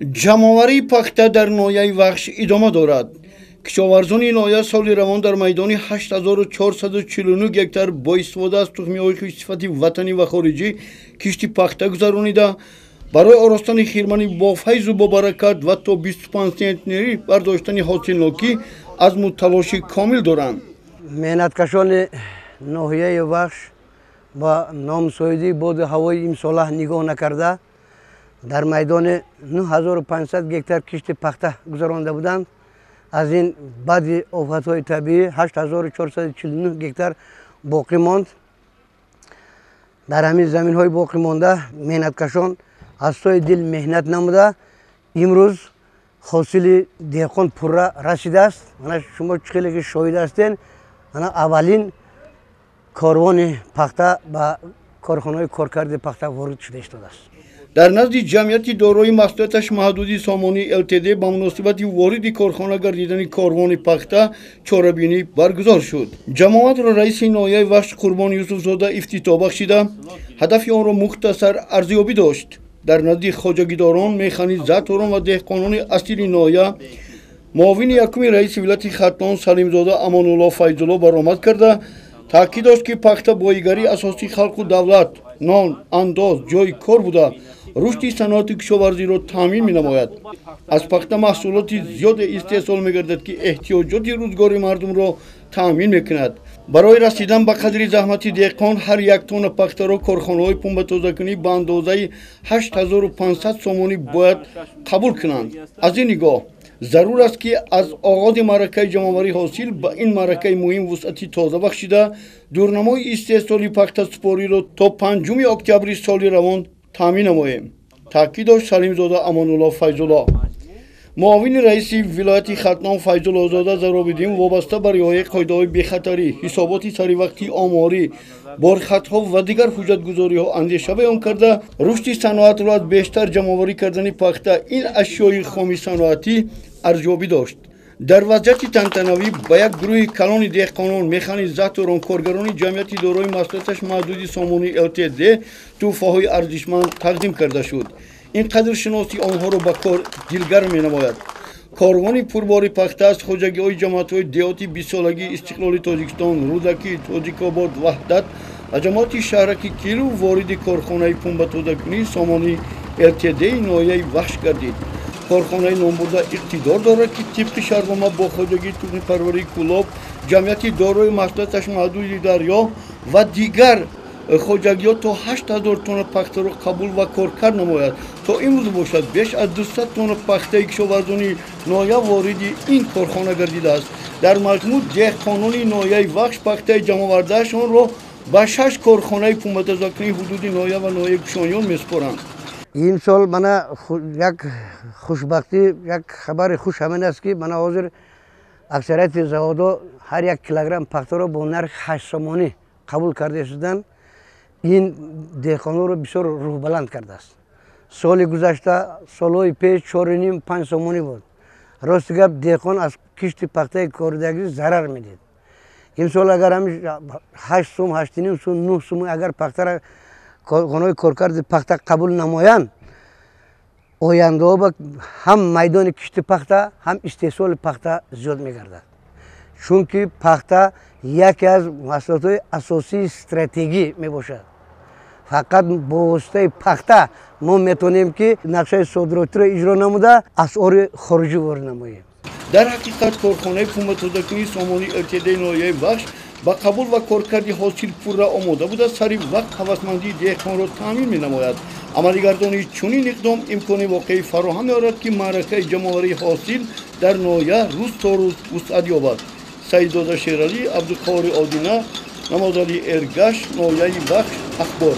Ҷамъоварии пахта дар ноҳияи Вахш идома дорад. Кишоварзони ноҳия соли равон дар майдони 8449 гектар бо истифода аз тухмиҳои хушсифати ватанӣ ва хориҷӣ кишти пахта гузаронида, барои оростани хирмани бофайзу бобаракат ва то 25 центнерӣ бардоштани ҳосилнокӣ азму талоши комил доранд. Меҳнаткашони ноҳияи Вахш ба номусоидии боду ҳавои имсола нигоҳ накарда дар майдони 9500 гектар кишти пахта гузаронда буданд. Аз ин баъди офатҳои табиӣ 8449 гектар боқӣ монд. Дар ҳамин заминҳои боқӣ монда меҳнаткашон аз тои дил меҳнат намуда, имрӯз ҳосили деҳқон пурра расидааст. Мана шумо чӣ хеле ки шоҳид ҳастед, мана аввалин корвони пахта ба корхонаҳои коркарди пахта ворид шуда истодааст. Дар назди ҷамъияти дорои масъулияташ маҳдуди Сомонӣ ЛТД ба муносибати вориди корхона гардидани корвони пахта чорабинӣ баргузор шуд. Ҷамоатро раиси ноҳияи Вахш Қурбон Юсуфзода ифтитоҳ бахшида, ҳадафи онро мухтасар арзёбӣ дошт. Дар назди хоҷагидорон, механизаторон ва деҳқонони асили ноҳия муовини якуми раиси вилояти Хатлон Салимзода Амонулло Файзулло баромад карда, таъкид дошт, ки пахта боигарии асосии халқу давлат, нон, андоз, ҷойи кор буда, рушди саноати кишоварзиро таъмин менамояд. Аз пахта маҳсулоти зиёде истеҳсол мегардад, ки эҳтиёҷоти рӯзгори мардумро таъмин мекунад. Барои расидан ба қадри заҳмати деҳқон ҳар як тонна пахтаро корхонаҳои пунбатозакунӣ ба андозаи 8500 сомонӣ бояд қабул кунанд. Аз ин нигоҳ зарур аст, ки аз оғози маъракаи ҷамъоварии ҳосил ба ин маъракаи муҳим вусъати тоза бахшида, дурнамои истеҳсоли пахтасупориро то 5 октябри соли равон таъмин намоем, таъкид дошт Салимзода Амонулло Файзулло. Муовини раиси вилояти Хатлон Файзуллозода Заробиддин вобаста ба риояи қоидаҳои бехатарӣ, ҳисоботи саривақтии оморӣ, борхатҳо ва дигар ҳуҷҷатгузориҳо андеша баён карда, рушди саноатро аз бештар ҷамъоварӣ кардани пахта, ин ашёи хоми саноатӣ, арзёбӣ дошт. Дар вазъияти тантанавӣ ба як гурӯҳи калони деҳқонон, механизаторон, коргарони ҷамъияти дорои масъулияташ маҳдуди Сомонӣ ЛТД тӯҳфаҳои арзишманд тақдим карда шуд. Ин қадршиносӣ онҳоро ба кор дилгарм менамояд. Корвони пурбори пахта аз хоҷагиҳои ҷамоатҳои деҳоти бистсолагии истиқлоли Тоҷикистон, Рӯдакӣ, Тоҷикобод, Ваҳдат ва ҷамоати шаҳраки Киров вориди корхонаи пунбатозакунии Сомонӣ ЛТД-и ноҳияи Вахш гардид. Корхонаи номбурда иқтидор дорад, ки тибқи шартнома бо хоҷагии тухмипарварии Кӯлоб, ҷамъияти дорои масъулияташ маҳдуди Дарё ва дигар хоҷагиҳо то 8000 тонна пахтаро қабул ва коркард намояд. То имрӯз бошад, беш аз 200 тонна пахтаи кишоварзони ноҳия вориди ин корхона гардидааст. Дар маҷмӯъ деҳқонони ноҳияи Вахш пахтаи ҷамъовардаашонро ба 6 корхонаи пунбатозакунии ҳудуди ноҳия ва ноҳияи Кушониён месупоранд. Имсол мана як хушбахтӣ, як хабари хуш ҳамин аст, ки мана ҳозир аксарияти заводҳо ҳар як килограмм пахтаро бо нархи 8 сомонӣ қабул карда шуданд. Ин деҳқонҳоро бисёр рӯҳбаланд кардааст. Соли гузашта, солҳои пеш 4,5-5 сомонӣ буд. Рости гап, деҳқон аз кишти пахтаи коридагӣ зарар медид. Имсол агар ҳамин 8 сум, 8,5 сум, 9 сум агар пахтара корхонаҳои коркарди пахта қабул намоянд, ояндаҳо ҳам майдони кишти пахта, ҳам истеҳсоли пахта зиёд мегардад. Чунки пахта яке аз маҳсулотҳои асосии стратегӣ мебошад. Фақат бо воситаи пахта мо метавонем, ки нақшаи содиротиро иҷро намуда, асъори хориҷӣ ворид намоем. Дар ҳақиқат корхонаи пунбатозакунии Сомонӣ ЛТД ноҳияи Вахш ба қабул ва коркарди ҳосил пурра омода буда, сари вақт ҳавасмандии деҳқонро таъмин менамояд. Амалигардонии чунин иқдом имкони воқеӣ фароҳам меорад, ки маъракаи ҷамъоварии ҳосил дар ноҳия рӯз то рӯз вусъат ёбад. Саидзода Шералӣ, Абдуқаҳори Одина, Намозалӣ Эргаш, ноҳияи Вахш, Ахбор.